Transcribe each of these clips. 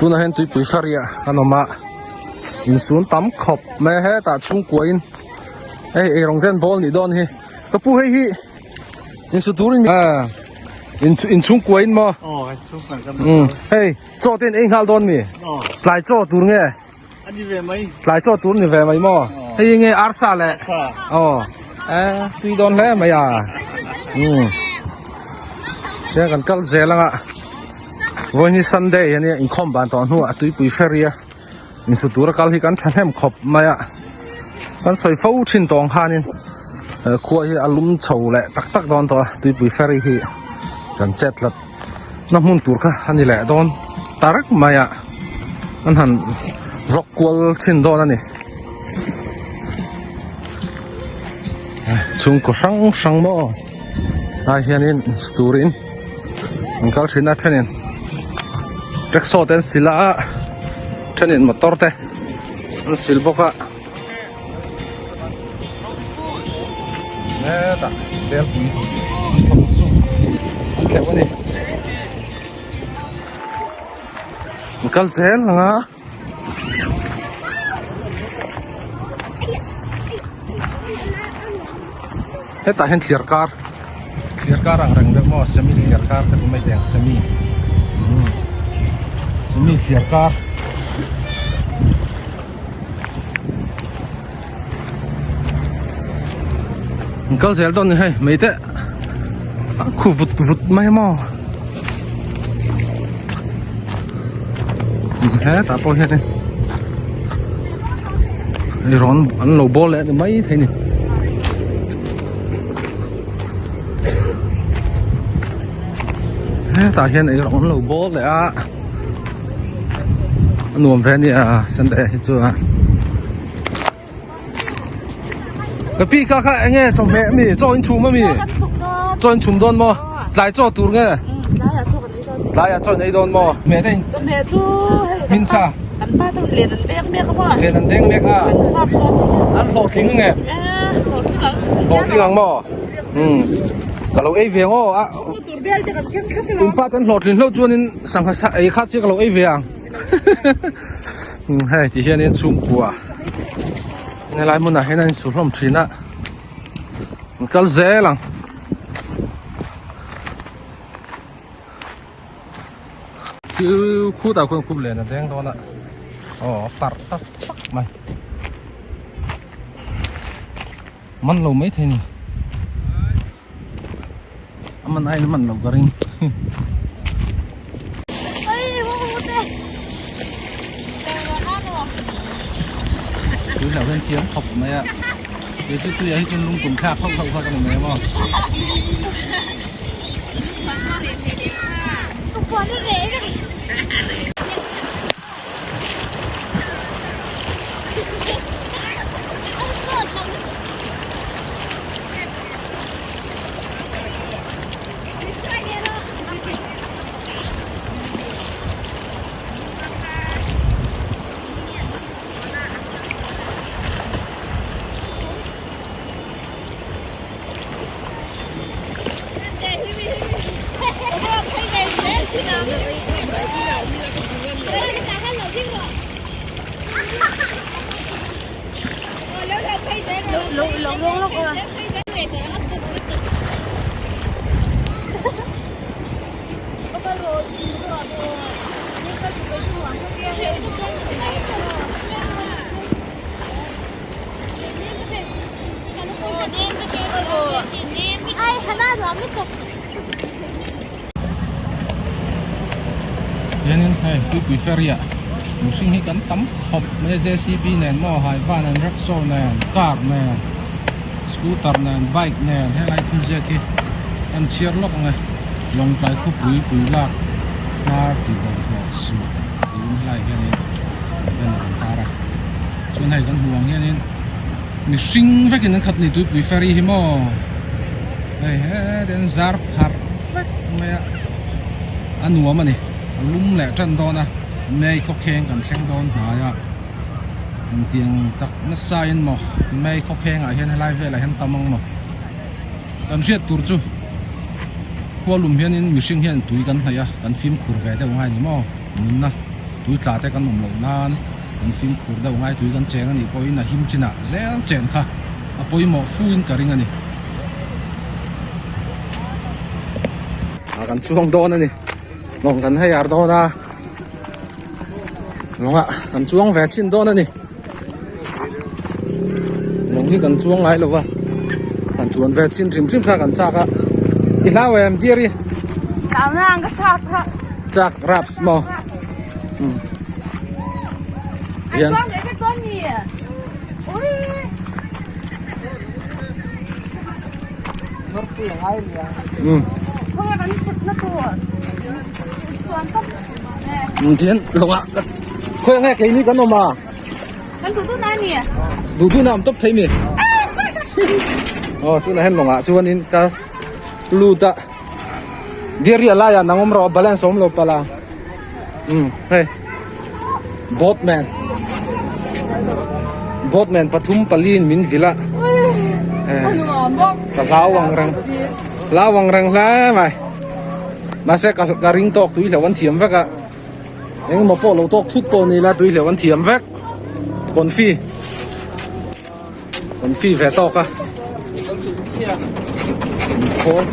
Tunah hian tuipui fariah kan awm a insun tam khawp mai a hetah chhungkua in hei eirawng te an bawl nih dawn hi ka pu hei hi insu turin ah in chhungkua in maw hei chaw te in ei nghal dawn mi tlai chaw tur nge. A ni ve mai. Tlai chaw tur ni ve mai maw? Hei nge arsa le. Aw. Eh, tui dawn hle mai a. Um. Tia kan kal zel anga. Vawiin hi Sunday ania inkhawm ban tawh hnuah a tuipui ferry a. Insu tura kal hi kan thahnem khawp mai a. Kan sawi fo thin tawng khanin khua hi a lum chho leh tak tak dawn tawh a tuipui ferry hi kan chet tlat. Na hmun tur kha a ni leh dawn ta reng mai a an han rawk kual chhin dawn a ni chhungkaw hrang hrang maw lai hianin turin an kal thin a thenin rickshaw te an sil a thenin motor te an sil bawk a. Hetah telpui an thawk chu an tleuh a ni. An kal zel ang a. Hetah hian thliar kar thliar kar ang reng deuh maw semi thliar kar ka ti mai teh ang semi semi thliar kar. An kal zel dawn ni hei mei te a khu vut vut mai maw hetah pawh hian in rawn an lo bawl leh a ni mai thei a ni. Hetah hian ei rawng an lo bawl leh a. A nuam ve ania Sunday hi chu a Ka pi kha kha enge chawhmeh ami chaw in chhum ami chaw in chhum dawn maw tlai chaw tur nge tlaiah chaw in ei dawn maw hmeh te in chawhmeh chu hei hmin sa kan pa te len an deng mek a maw len an deng mek a an hlawhtling nge hlawhtling ang maw umm ka lo ei ve ang aw a In pa ten hlawhtlin hlauh chuanin sangha sa ei kha chiah ka lo ei ve ang hei ti hianin chhungkua helai hmunah hian a insu hlawm thin a an kal zel ang thil khutah khuan khup len a deng dawn a aw a parh ta sak mai man lo mai thei a ni. A man aiin a man loh ka ring. Tui hlauh hian thiam khawp mai a. Kei chu tuiah hi chuan lung tum thlak hauh hauh kha ka ni mai a maw. Hianin hei tuipui ferry ah mihring hi kan tam khawp mai a jcb nen maw haiva nen rickshaw nen car nen scooter nen bike nen helai thil ziak hi an chhiar lawk ang e lawngtlai khawpui pui lak hnar tih bawlhhlawh suh tiin helai hianin banner an tar a chuan hei kan hmuh ang hianin mihring vekin an khat ni tuipui ferry hi maw hei heti an zar pharh vek mai a a nuam a ni a lum leh tan dawn a mei khawkheng kan thleng dawn hnai a engtiang tak nasa in maw mei khawkheng ah hian helai velah hian tam ang maw kan hriat tur chu khua lum hianin mihring hian tui kan hnaih a kan fimkhur ve deuh ngai ni maw nunna. Tui tla te kan awm loh nan kan fimkhur deuh ngai tui kan cheng a nih pawhin a him chinah zel chen kha a pawimawh fu in ka ring a ni. A kan chuang dawn a ni lawng kan hei ar dawn a lawngah kan chuang ve chhin dawn a ni lawng hi kan chuang ngai lo va kan chuan ve chhin hrim hrim kha kan chak a i hlau em dear i chak raps maw um hian um thian lawngah khawi ang nge keini kan awm a duh duh na awm tawp thei mi aw tunah hian lawngah chuanin ka lut a Dairy a laiah nang awm rawh balance awm lo palh a umm hei boatman boatman pathum paliin min vil a ka hlau ang reng hlau ang reng hle mai mahse ka ka ring tawk tui hleuh an thiam vek a engemaw pawh lo tawk thut pawh ni ila tui hleuh an thiam vek confi Kan fi ve tawk a khawl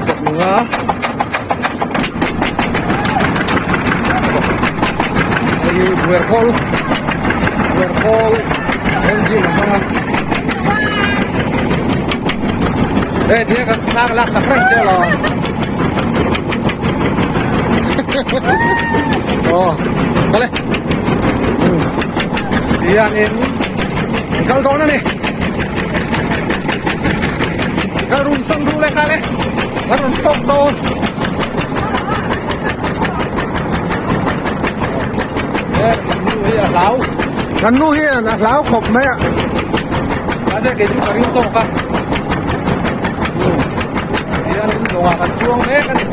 kawt nung a hei hi buer khawl buer khawl engine a hmang a hei thil kan thla lak sak reng che lo aw kal e hianin kal dawn a ni ka run sam ru leh nghal e ka rawn thlawk dawn he nu hi a hlau kan nu hian a hlau khawp mai a mahse kei chu ka ring tawk a hianin lawngah kan chuang mek a ni.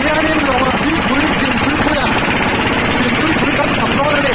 Hianin lawngah tuipui chim tuipuia chim tuipui kan tam dawn a ni.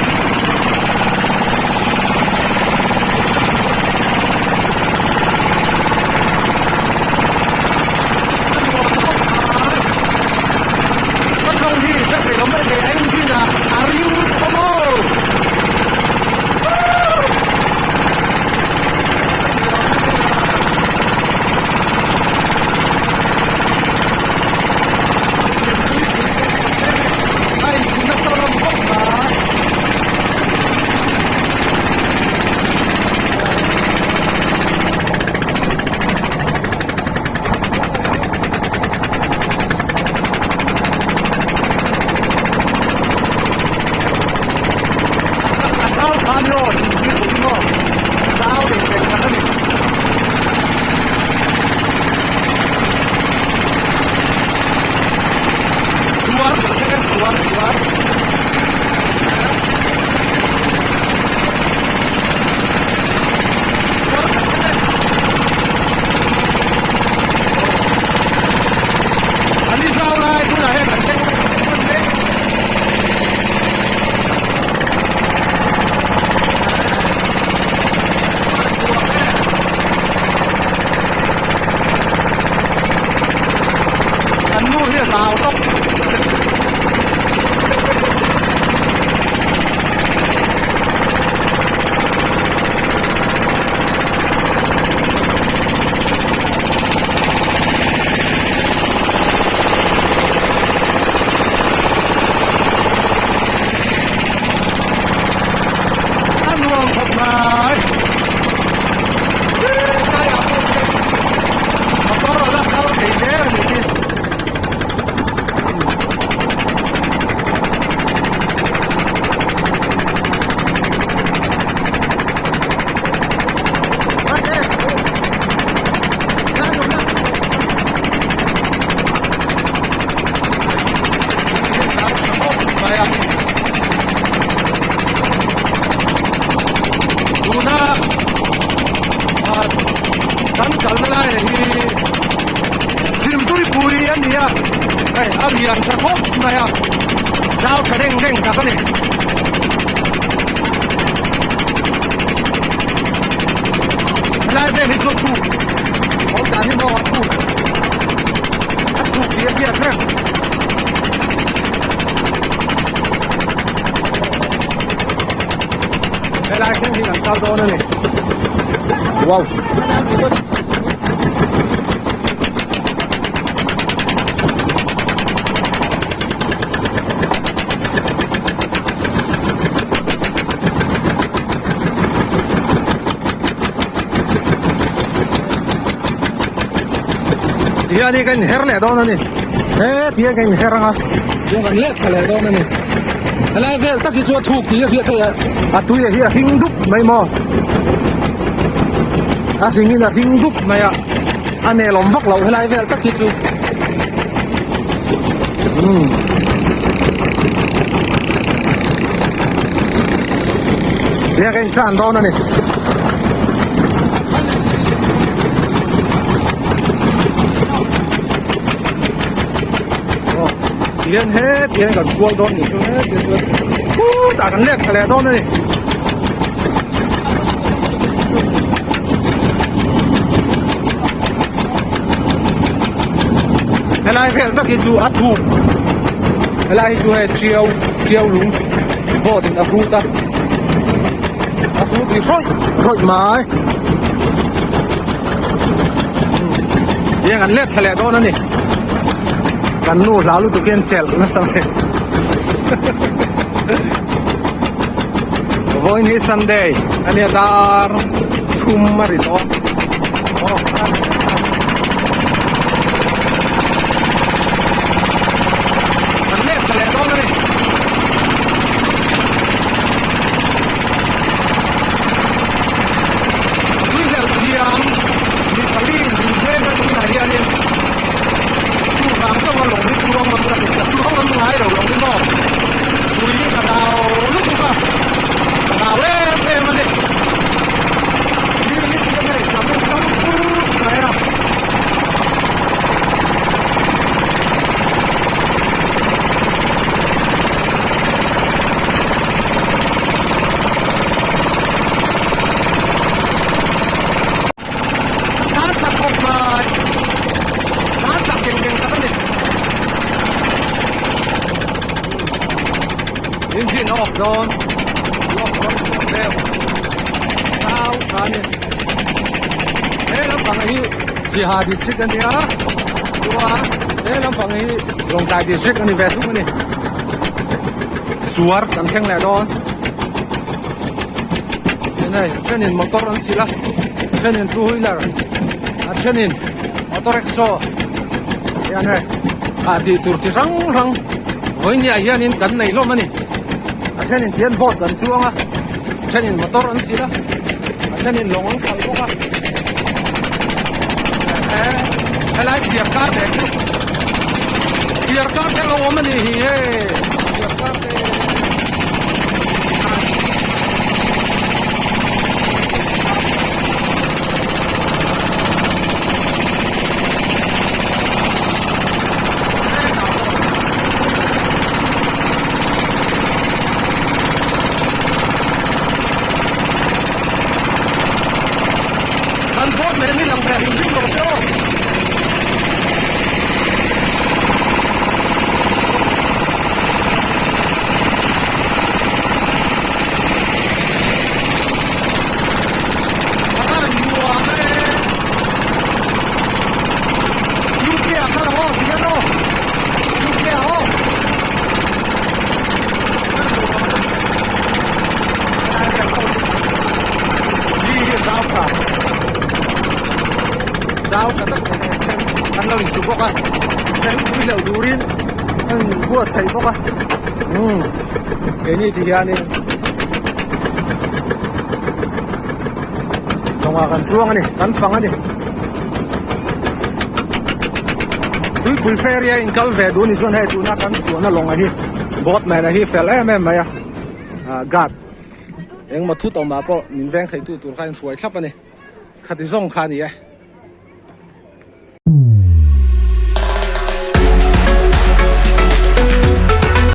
A nuam khawp mai tlaiah pawh hian motor a la kal thei zel a nih hi. Tuna kan kalna lai hi Chhimtuipui a ni a, hei a lian tha khawp mai a, zau tha reng reng tak a ni. Helai vel hi chu a thuk awm dan hi maw a thuk a thuk tih a hriat reng. Helai thleng hi kan kal dawn a ni. Wow. Tihian hi ka inher leh dawn a ni he tihian ka inher anga chuan kan let thla leh dawn a ni helai vel tak hi chu a thuk tih a hriat theih a a tui a hi a hring dup mai maw a hring in a hring dup mai a a nelawm vak loh helai vel tak hi chu umm. Biak a intan dawn a ni. Aw tihian heti hian kan kual dawn nih chu heti chuan khutah kan lek thla leh dawn a ni. Helai vel tak hi chu a thuk helai hi chu hei tiau tiau lung boat in a hrut a a hrut ri hrawih hrawih mai tiang an let thla leh dawn a ni kan nu hlau lutuk hian chelh nasa mai vawiin hi Sunday a nia dar thum a ri tawh a. Kan let thla leh dawn a ni. Tui hleuh thiam mi pali in ding hle hle tunah hianin chu vang chauh a lawng hi chuang ngam ka ti ta chuang ngam ngai lo lawng hi maw tui hi ka dau lutuk a ka dau em em a ni. Engine off dawn off dawn vel chau tha a ni he lampang hi Siaha district a ni a chuan he lampang hi Lawngtlai district a ni ve thung a ni suar kan thleng leh dawn hei thenin motor an silh a thenin two wheeler a thenin auto rickshaw hian hei ah tih tur chi hrang hrang vawinia hianin kan nei hlawm a ni a thenin thian boat an chuang a thenin motor an silh a a thenin lawng an khalh bawk a helai chhiar kar te chu chhiar kar te lo awm a ni hi hei chhiar kar te. Kan boat nen hi lang ve hrim hrim rawh se aw. A nuam e. UK ah kha aw ti hian aw. UK ah aw. Li hi zau tha zau tha tak mai hian an lo insu bawk a then pui hleuh turin an buatsaih bawk a umm keini ti hianin lawngah kan chuang a ni kan fang a ni tuipui ferry a inkal ve duh a ni chuan hei tuna kan chuanna lawngah hi boat man a hi fel em em mai a ah guard engmaw thut awmah pawh min veng theitu tur kha a inhruai thlap a ni khati zawng kha a ni e.